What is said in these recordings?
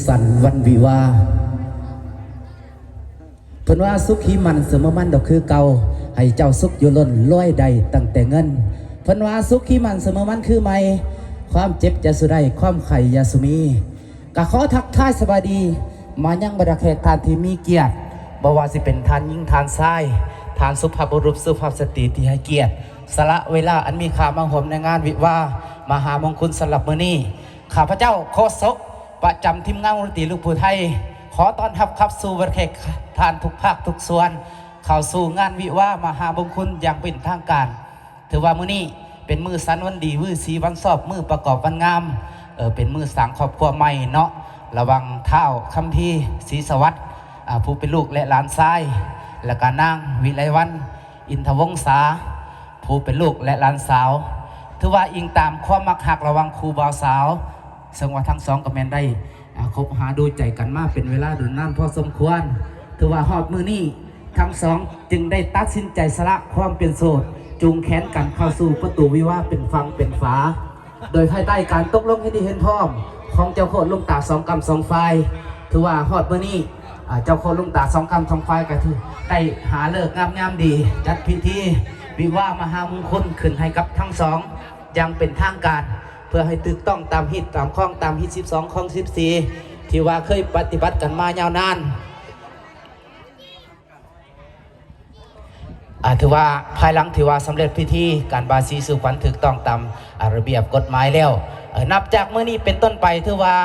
ສັນວັນວິວາ ເພິ່ນວ່າສຸຂີໝັ້ນສະເໝີໝັ້ນດອກຄືເກົ່າ ໃຫ້ເຈົ້າສຸກຢູ່ລົ້ນລວຍໄດ້ຕັ້ງແຕ່ເງິນ ເພິ່ນວ່າສຸຂີໝັ້ນສະເໝີໝັ້ນຄືໄມ້ ຄວາມເຈັບຢ່າສູ່ໄດ້ ຄວາມໄຂ້ຢ່າສູ່ມີ ກະຂໍທັກທາຍສະບາຍດີມາຍັງບັນດາແຂກທ່ານທີ່ມີກຽດ ບໍ່ວ່າຊິເປັນທ່ານຍິງທ່ານຊາຍ ທ່ານສຸພາບບຸລຸດສຸພາບສະຕີທີ່ໃຫ້ກຽດ ສະຫຼະເວລາອັນມີຄ່າມາຮ່ວມໃນງານວິວາມະຫາມົງຄຸນສຳລັບມື້ນີ້ ຂ້າພະເຈົ້າໂຄສົກປະຈຳທີມງານວົງດົນຕີລູກຜູ້ໄທ ຂໍຕ້ອນຮັບຂັບສູ່ບັນດາແຂກທ່ານທຸກພາກທຸກສ່ວນ ເຂົ້າສູ່ງານວິວາມະຫາມົງຄຸນຢ່າງເປັນທາງການ. ຖືວ່າມື້ນີ້ເປັນມື້ສັນວັນດີ ມື້ສີວັນຊອບ ມື້ປະກອບວັນງາມ ເອີ ເປັນມື້ສ້າງຄອບຄົວໃໝ່ເນາະ ລະຫວ່າງທ້າວຄຳພີ ສີສະຫວັດ ອາ ຜູ້ເປັນລູກ ແລະ ຫຼານຊາຍ ແລະກະນາງວິໄລວັນ ອິນທະວົງສາ ຜູ້ເປັນລູກ ແລະ ຫຼານສາວ ຖືວ່າອີງຕາມຄວາມມັກຮັກລະຫວ່າງຄູ່ບ່າວສາວ ເຊິ່ງວ່າທັງສອງກໍແມ່ນໄດ້ ອາ ຄົບຫາດູໃຈກັນມາເປັນເວລາດົນນານພໍສົມຄວນ ຖືວ່າຮອດມື້ນີ້ ທັງສອງຈຶ່ງໄດ້ຕັດສິນໃຈສະຫຼະຄວາມເປັນໂສດ ຈູງແຂນກັນເຂົ້າສູ່ປະຕູວິວາເປັນຝັ່ງເປັນຝາ ໂດຍພາຍໃຕ້ການຕົກລົງເຫັນດີເຫັນພ້ອມຂອງເຈົ້າໂຄດລຸງຕາສອງກ້ຳສອງຝ່າຍ ຖືວ່າຮອດມື້ນີ້ ອາ ເຈົ້າໂຄດລຸງຕາສອງກ້ຳສອງຝ່າຍກໍຖືໄດ້ຫາເລີກງາມຍາມດີ ຈັດພິທີວິວາມະຫາມົງຄຸນຂຶ້ນໃຫ້ກັບທັງສອງຢ່າງເປັນທາງການ ເພື່ອໃຫ້ຖືກຕ້ອງຕາມຮີດຕາມຄອງ ຕາມຮີດສິບສອງຄອງສິບສີ່ ທີ່ວ່າເຄີຍປະຕິບັດກັນມາຍາວນານ. ອາ ຖືວ່າພາຍຫຼັງທີ່ວ່າສຳເລັດພິທີການບາສີສູ່ຂວັນຖືກຕ້ອງຕາມ ອາ ລະບຽບກົດໝາຍແລ້ວ ເອີ ນັບຈາກມື້ນີ້ເປັນຕົ້ນໄປ ຖືວ່າ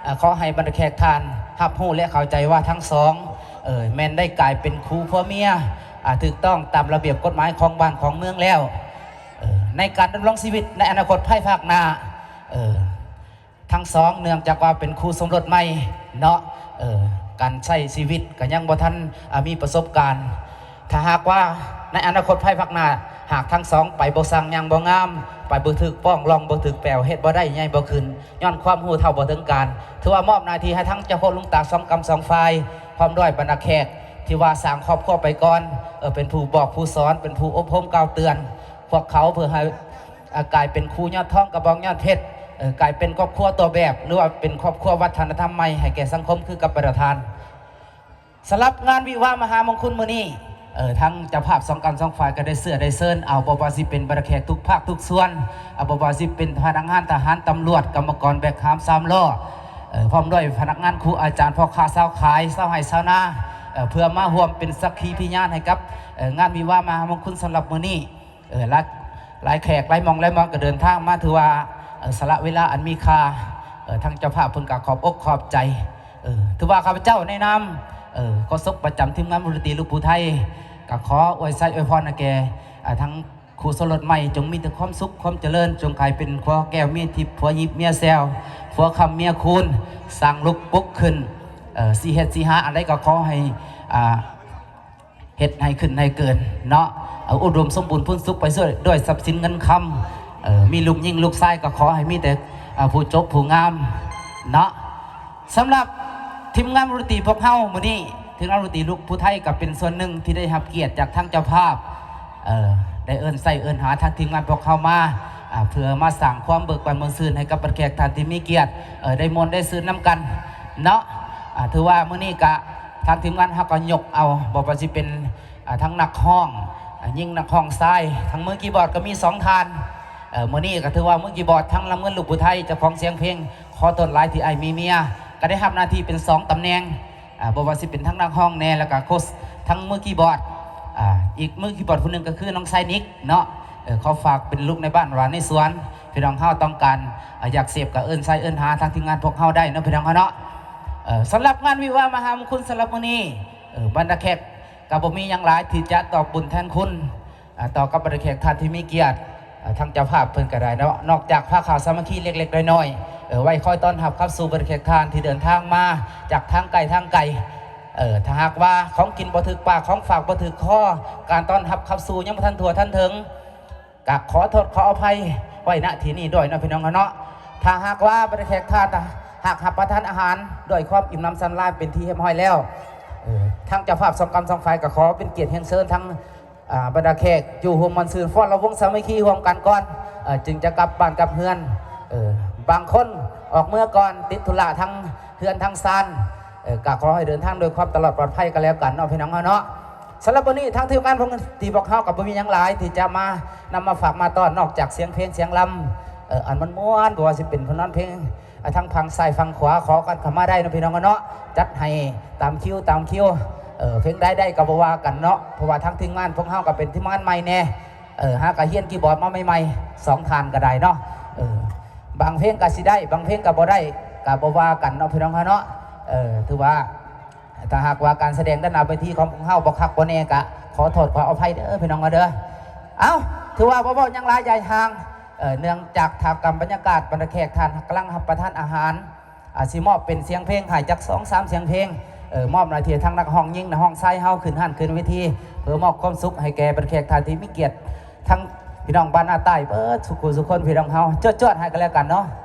ອາ ຂໍໃຫ້ບັນດາແຂກທ່ານຮັບຮູ້ ແລະ ເຂົ້າໃຈວ່າທັງສອງ ເອີ ແມ່ນໄດ້ກາຍເປັນຄູ່ຜົວເມຍ ອາ ຖືກຕ້ອງຕາມລະບຽບກົດໝາຍຂອງບ້ານຂອງເມືອງແລ້ວ ເອີ ໃນການດຳລົງຊີວິດໃນອະນາຄົດພາຍພາກໜ້າ ເອີ ທັງສອງເນື່ອງຈາກວ່າເປັນຄູ່ສົມລົດໃໝ່ເນາະ ເອີ ການໃຊ້ຊີວິດກໍຍັງບໍ່ທັນ ອາ ມີປະສົບການ ຖ້າຫາກວ່າໃນອະນາຄົດພາຍພາກໜ້າ ຫາກທັງສອງໄປບໍ່ຊ່າງຍ່າງບໍ່ງາມ ໄປບໍ່ຖືກປ້ອງລອງບໍ່ຖືກແປວ ເຮັດບໍ່ໄດ້ໃຫຍ່ບໍ່ຂຶ້ນ ຍ້ອນຄວາມຮູ້ເທົ່າບໍ່ເຖິງການ ຖືວ່າມອບໜ້າທີ່ໃຫ້ທັງເຈົ້າໂຄດລຸງຕາສອງກ້ຳສອງຝ່າຍ ພ້ອມດ້ວຍບັນດາແຂກທີ່ວ່າສ້າງຄອບຄົວໄປກ່ອນ ເອີ ເປັນຜູ້ບອກຜູ້ສອນ ເປັນຜູ້ອົບຮົມກ່າວເຕືອນພວກເຂົາ ເພື່ອໃຫ້ ອາ ກາຍເປັນຄູ່ຍອດທອງກະບອງຍອດເພັດ ເອີ ກາຍເປັນຄອບຄົວຕົວແບບ ຫຼືວ່າເປັນຄອບຄົວວັດທະນະທຳໃໝ່ໃຫ້ແກ່ສັງຄົມຄືກັບບັນດາທ່ານ. ສຳລັບງານວິວາມະຫາມົງຄຸນມື້ນີ້ ເອີ ທາງເຈົ້າພາບສອງກ້ຳສອງຝ່າຍກໍໄດ້ເຊື້ອໄດ້ເຊີນເອົາ ບໍ່ວ່າຊິເປັນບັນດາແຂກທຸກພາກທຸກສ່ວນ ອາ ບໍ່ວ່າຊິເປັນພະນັກງານທະຫານ ຕຳຫຼວດ ກຳມະກອນແບກຫາມສາມລໍ້ ເອີ ພ້ອມດ້ວຍພະນັກງານ ຄູອາຈານ ພໍ່ຄ້າຊາວຂາຍ ຊາວໄຮ່ຊາວນາ ເອີ ເພື່ອມາຮ່ວມເປັນສັກຂີພິຍານໃຫ້ກັບ ເອີ ງານວິວາມະຫາມົງຄຸນສຳລັບມື້ນີ້. ເອີ ຫຼາຍ ຫຼາຍແຂກຫຼາຍໝ່ອງຫຼາຍບ່ອນກໍເດີນທາງມາ ຖືວ່າ ເອີ ສະຫຼະເວລາອັນມີຄ່າ ເອີ ທາງເຈົ້າພາບເພິ່ນກໍຂອບອົກຂອບໃຈ ເອີ ຖືວ່າຂ້າພະເຈົ້າໃນນາມ ເອີ ໂຄສົກປະຈຳທີມງານວົງດົນຕີລູກຜູ້ໄທ ກໍຂໍອວຍໄຊອວຍພອນໃຫ້ແກ່ ອາ ທັງຄູ່ສົມລົດໃໝ່ ຈົ່ງມີແຕ່ຄວາມສຸກຄວາມຈະເລີນ ຈົ່ງກາຍເປັນຜົວແກ້ວເມຍທິບ ຜົວຍິບເມຍແຊວ ຜົວຄ້ຳເມຍຄູນ ສ້າງລຸກປຸກຂຶ້ນ ເອີ ຊິເຮັດຊິຫາອັນໃດກໍຂໍໃຫ້ ອາ ເຮັດໃຫ້ຂຶ້ນໃຫ້ເກີນເນາະ ເອົາອຸດົມສົມບູນພູນສຸກໄປດ້ວຍຊັບສິນເງິນຄຳ ເອີ ມີລູກຍິງລູກຊາຍກໍຂໍໃຫ້ມີແຕ່ ເອີ ຜູ້ຈົບຜູ້ງາມເນາະ. ສຳລັບທີມງານວົງດົນຕີພວກເຮົາມື້ນີ້ ທີມງານວົງດົນຕີລູກຜູ້ໄທກໍເປັນສ່ວນໜຶ່ງທີ່ໄດ້ຮັບກຽດຈາກທາງເຈົ້າພາບ ເອີ ໄດ້ເອີ້ນໃຊ້ເອີ້ນຫາທາງທີມງານພວກເຮົາມາ ອາ ເພື່ອມາສ້າງຄວາມເບີກບານມ່ວນຊື່ນໃຫ້ກັບບັນດາແຂກທ່ານທີ່ມີກຽດ ເອີ ໄດ້ມ່ວນໄດ້ຊື່ນນຳກັນເນາະ ອາ ຖືວ່າມື້ນີ້ກະ ທາງທີມງານເຮົາກໍຍົກເອົາ ບໍ່ວ່າຊິເປັນ ອາ ທັງນັກຮ້ອງ ອາ ຍິງນັກຮ້ອງຊາຍ ທັງມືຄີບອດກໍມີສອງທ່ານ ເອີ ມື້ນີ້ກໍຖືວ່າມືຄີບອດທັງລຳເງິນລູກຜູ້ໄທ ເຈົ້າຂອງສຽງເພງ ຂໍໂທດຫຼາຍທີ່ອ້າຍມີເມຍ ກໍໄດ້ຮັບໜ້າທີ່ເປັນສອງຕຳແໜ່ງ ອາ ບໍ່ວ່າຊິເປັນທັງນັກຮ້ອງແດ່ ແລ້ວກໍໂຄດ ທັງມືຄີບອດ ອາ ອີກມືຄີບອດຜູ້ໜຶ່ງກໍຄືນ້ອງຊາຍນິກເນາະ ເອີ ຂໍຝາກເປັນລູກໃນບ້ານຫວານໃນສວນ ພີ່ນ້ອງເຮົາຕ້ອງການ ອາ ຢາກເສບກໍເອີ້ນໃຊ້ເອີ້ນຫາທາງທີມງານພວກເຮົາໄດ້ເນາະ ພີ່ນ້ອງເຮົາເນາະ. ເອີ ສຳລັບງານວິວາມະຫາມົງຄຸນສຳລັບມື້ນີ້ ເອີ ບັນດາແຂກກໍບໍ່ມີຫຍັງຫຼາຍທີ່ຈະຕອບບຸນແທນຄຸນ ອາ ຕໍ່ກັບບັນດາແຂກທ່ານທີ່ມີກຽດ ອາ ທາງເຈົ້າພາບເພິ່ນກໍໄດ້ເນາະ ນອກຈາກຜ້າຂາວສາມັກຄີເລັກໆນ້ອຍໆ ເອີ ໄວ້ຄອຍຕ້ອນຮັບຂັບສູ່ບັນດາແຂກທ່ານທີ່ເດີນທາງມາຈາກທາງໃກ້ທາງໄກ ເອີ ຖ້າຫາກວ່າຂອງກິນບໍ່ຖືກປາກ ຂອງຝາກບໍ່ຖືກຄໍ ການຕ້ອນຮັບຂັບສູ່ຍັງບໍ່ທັນທົ່ວທັນເຖິງ ກະຂໍໂທດຂໍອະໄພໄວ້ ນະ ທີ່ນີ້ດ້ວຍເນາະ ພີ່ນ້ອງເຮົາເນາະ. ຖ້າຫາກວ່າບັນດາແຂກທ່ານຫາກຮັບປະທານອາຫານດ້ວຍຄວາມອີ່ມໜຳສຳລານເປັນທີ່ຮຽບຮ້ອຍແລ້ວ ເອີ ທາງເຈົ້າພາບສອງກ້ຳສອງຝ່າຍກໍຂໍເປັນກຽດຮຽນເຊີນທັງ ອາ ບັນດາແຂກຢູ່ຮ່ວມມ່ວນຊື່ນ ຟ້ອນລະວົງສາມັກຄີຮ່ວມກັນກ່ອນ ເອີ ຈຶ່ງຈະກັບບ້ານກັບເຮືອນ ເອີ ບາງຄົນອອກເມືອກ່ອນ ຕິດທຸລະທາງ ເຮືອນທາງຊານ ເອີ ກໍຂໍໃຫ້ເດີນທາງດ້ວຍຄວາມຕະຫຼອດປອດໄພກັນແລ້ວກັນເນາະ ພີ່ນ້ອງເຮົາເນາະ. ສຳລັບມື້ນີ້ທາງທີມງານພວກທີ່ບອກເຮົາກໍບໍ່ມີຫຍັງຫຼາຍທີ່ຈະມານຳມາຝາກມາຕ້ອນ ນອກຈາກສຽງເພງສຽງລຳ ເອີ ອັນມ່ວນໆ ບໍ່ວ່າຊິເປັນເພງນອນເພງ ເອີ ທາງຝັ່ງຊ້າຍຝັ່ງຂວາ ຂໍກັນເຂົ້າມາໄດ້ເນາະ ພີ່ນ້ອງເນາະ. ຈັດໃຫ້ຕາມຄິວ ຕາມຄິວ ເອີ ເພງໃດໄດ້ກໍບໍ່ວ່າກັນເນາະ ເພາະວ່າທາງທີມງານພວກເຮົາກໍເປັນທີມງານໃໝ່ແດ່ ເອີ ຫາກໍຮຽນຄີບອດມາໃໝ່ໆ ສອງທ່ານກໍໄດ້ເນາະ. ເອີ ບາງເພງກໍຊິໄດ້ ບາງເພງກໍບໍ່ໄດ້ ກໍບໍ່ວ່າກັນເນາະ ພີ່ນ້ອງເຮົາເນາະ. ເອີ ຖືວ່າ ຖ້າຫາກວ່າການສະແດງດ້ານໜ້າເວທີຂອງພວກເຮົາບໍ່ຄັກບໍ່ແນ່ ກະຂໍໂທດຂໍອະໄພເດີ ພີ່ນ້ອງເອີຍເດີ. ເອົ້າ ຖືວ່າບໍ່ເວົ້າຫຍັງຫຼາຍຢາຍຫ່າງ ເອີ ເນື່ອງຈາກທ່າມກາງບັນຍາກາດ ບັນດາແຂກທ່ານກຳລັງຮັບປະທານອາຫານ ອາ ຊິມອບເປັນສຽງເພງໃຫ້ຈັກສອງສາມສຽງເພງ ເອີ ມອບໜ້າທີ່ທາງນັກຮ້ອງຍິງ ນັກຮ້ອງຊາຍເຮົາຂຶ້ນຮ້ານຂຶ້ນເວທີ ເພື່ອມອບຄວາມສຸກໃຫ້ແກ່ບັນດາແຂກທ່ານທີ່ມີກຽດ ທັງພີ່ນ້ອງບ້ານນາໃຕ້ເບິດສຸຂູສຸຄົນ ພີ່ນ້ອງເຮົາ ຈວດໆ ໃຫ້ກັນແລ້ວກັນເນາະ.